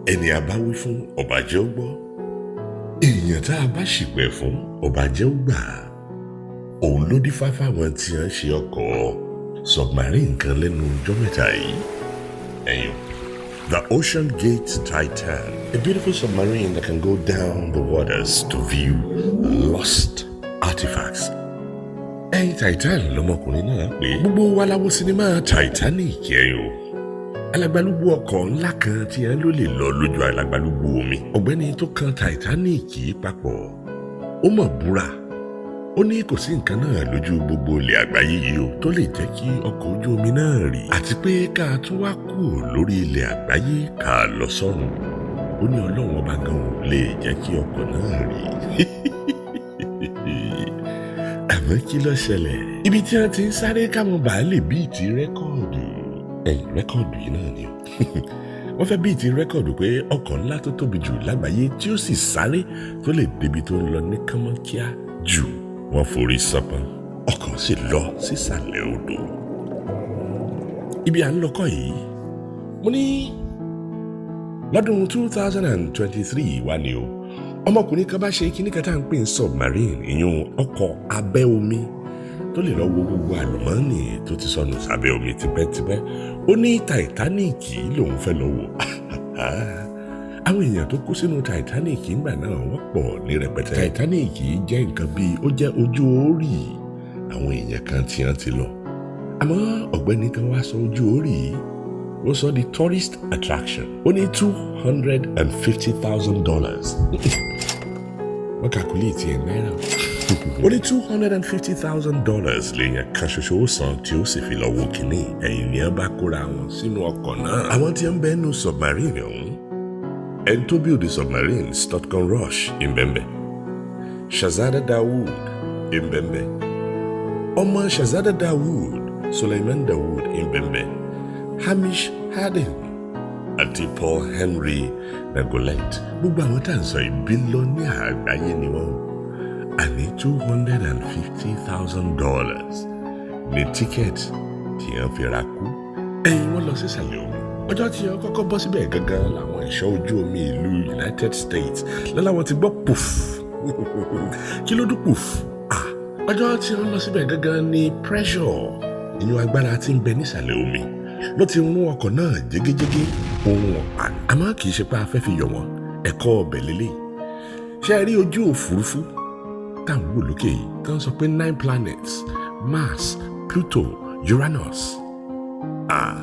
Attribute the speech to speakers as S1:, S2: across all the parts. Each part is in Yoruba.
S1: Ẹni a bá wí fún, ọba jẹ́ ó gbọ́. Èèyàn tá a bá ṣìpẹ̀ fún, ọba jẹ́ ó gbà. Òun ló dífá fáwọn tí wọ́n ṣe ọkọ̀ submarine kan lẹ́nu ọjọ́ mẹ́ta yìí. Ẹ̀yìn The Ocean Gate Titan, a beautiful submarine that can go down the waters to view lost artifacts. Ẹ̀yin, Titan lọmọkùnrin náà pé. Gbogbo wa la wo sinimá Titanic. Ẹ̀yìn o, alagbalúgbú ọkọ̀ ńlá kan tí ẹ ló lè lọ lójú alagbalúgbú omi. Ọ̀gbẹ́ni tó kan Titanic yìí papọ̀, ó mọ̀ búra, ó ní kò sí nǹkan náà lójú gbogbo ilẹ̀ àgbáyé yìí o tó lè jẹ́ kí ọkọ̀ ojú omi náà rì, àti pé ká tún wá kúrò lórí ilẹ̀ àgbáyé ká lọ sọ́run. Ó ní Ọlọ́run Ọba gan ò lè jẹ́ kí ọkọ̀ náà rì. Àmọ́ kí ló ṣẹlẹ̀? Ibi tí wọ́n ti ń sáré káwọn bàá lè beat record, ẹ̀yìn record yìí náà ni o. Wọ́n fẹ́ beat record pé ọkọ̀ ńlá tó tóbi jù lágbàáyé tí ó sì sáré tó lè débi tó ń lọ ní kánmọ́kíá jù. Wọ́n forí sọpọ́n, ọkọ̀ sì lọ sísàlẹ̀ odò. Ibi à ń lọkọ̀ yìí, mo ní lọ́dún 2023 wá ní o, ọmọkùnrin kan bá ṣe kíní kan tá à ń pè ní submarine, ìyún ọkọ̀ abẹ́ omi tó lè lọ wo gbogbo àlùmọ́ọ́nì tó ti sọnù sábẹ́ omi tipẹ́tipẹ́. Ó ní Titanic lòun fẹ́ lọ wò. Àwọn èèyàn tó kú sínú Titanic ńgbà náà, wọ́n pọ̀ ní rẹpẹtẹ. Titanic jẹ́ nǹkan bíi ó jẹ́ ojú orí àwọn èèyàn kan tí wọ́n ti lọ. Àmọ́ ọ̀gbẹ́ni kan wá sọ ojú orí yìí, ó sọ di tourist attraction. Ó ní $250,000. Wọ́n calculate ẹ̀ náírà. Ó ní $250,000 lèèyàn kan ṣoṣo ó san tí ó sì fi lọ wo kínní. Ẹ̀yìn ni wọ́n bá kóra wọn sínú ọkọ̀ náà. Àwọn tí ń bẹ́ẹ̀ nù submarine ọ̀hún, ẹni tó build the submarine, Stockton Rush, ìbẹ̀ǹbẹ̀, Shahzada Dawood ìbẹ̀ǹbẹ̀, ọmọ Shahzada Dawood, Suleiman Dawood, ìbẹ̀ǹbẹ̀, Hamish Harding àti Paul Henry Nargeolet. Gbogbo àwọn tá à ń sọ yìí, billionaire àgbáyé ni wọ́n. Àní $250,000 ní ticket tí wọ́n fi ra kú. Ẹ̀yìn wọ́n lọ sísàlẹ̀ omi. Ọjọ́ tí wọ́n kọ́kọ́ bọ́ síbẹ̀ gangan làwọn ẹ̀ṣọ́ ojú omi ìlú United States lọ́láwọ́n ti gbọ́ pùf. Kí ló dún pùf? Ah, ọjọ́ tí wọ́n lọ síbẹ̀ gangan ní pressure, ìyún agbára tí ń bẹ nísàlẹ̀ omi, ló ti rún ọkọ̀ náà jégéjégé ohun ọ̀pá. Àmọ́ kì í ṣe pé a fẹ́ fi yọ̀ wọ́n. Ẹ̀kọ́ ọbẹ̀ lélẹ̀. Ṣé ẹ rí ojú òfurufú tá à ń wò lókè yìí tó ń sọ pé nine planets, Mars, Pluto, Uranus?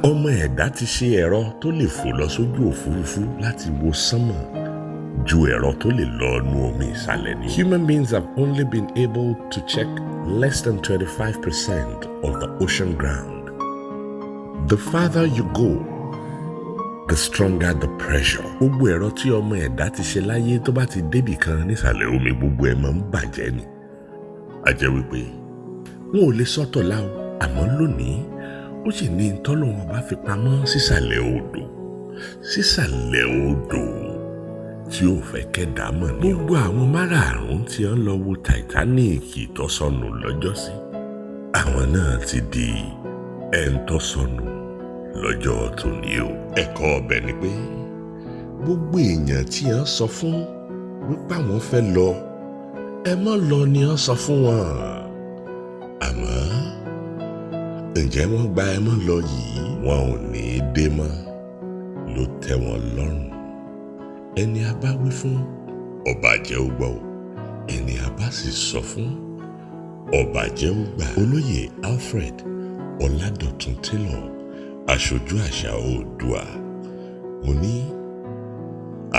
S1: Ọmọ ẹ̀dá ti ṣe ẹ̀rọ tó lè fò lọ sójú òfurufú láti wo sánmọ̀ ju ẹ̀rọ tó lè lọ nu omi ìsàlẹ̀ ni. Human beings have only been able to check less than 25% of the ocean ground. The farther you go, the stronger the pressure. Gbogbo ẹ̀rọ tí ọmọ ẹ̀dá ti ṣe láyé, tó bá ti débì kan nísàlẹ̀ omi, gbogbo ẹ̀ máa ń bàjẹ́ ni. A jẹ́ wípé wọn ò lè sọ́tọ̀ láò, àmọ́ lónìí, ó sì ní tọ́lọ́wọ́n bá fi pamọ́ sísàlẹ̀ odò, sísàlẹ̀ odò tí ó fẹ́ kẹ́dàá mọ̀ ní. Gbogbo àwọn márààrún tí wọ́n lọ wo Titanic tó sọnù lọ́jọ́sí, àwọn náà ti di ẹni tó sọnù lọ́jọ́ tòní o. Ẹ̀kọ́ ọbẹ̀ ni pé gbogbo èèyàn tí wọ́n sọ fún wípé àwọn fẹ́ lọ, ẹ mọ́ lọ ni wọ́n sọ fún wọn. Àmọ́ ǹjẹ́ wọ́n gba ẹ mọ́ lọ yìí? Wọn ò ní í dé mọ́ ló tẹ́ wọn lọ́rùn. Ẹni a bá wí fún, ọba jẹ́ ó gbọ́ o. Ẹni a bá sì sọ fún, ọba jẹ́ ó gbà. Olóyè Alfred Ọládọ̀tun Taylor, aṣojú àṣà Oòduà, mo ní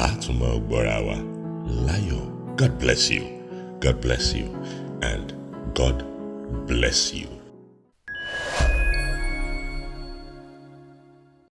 S1: àtúmọ̀ gbọ́ra wa láyọ̀. God bless you, God bless you and God bless you.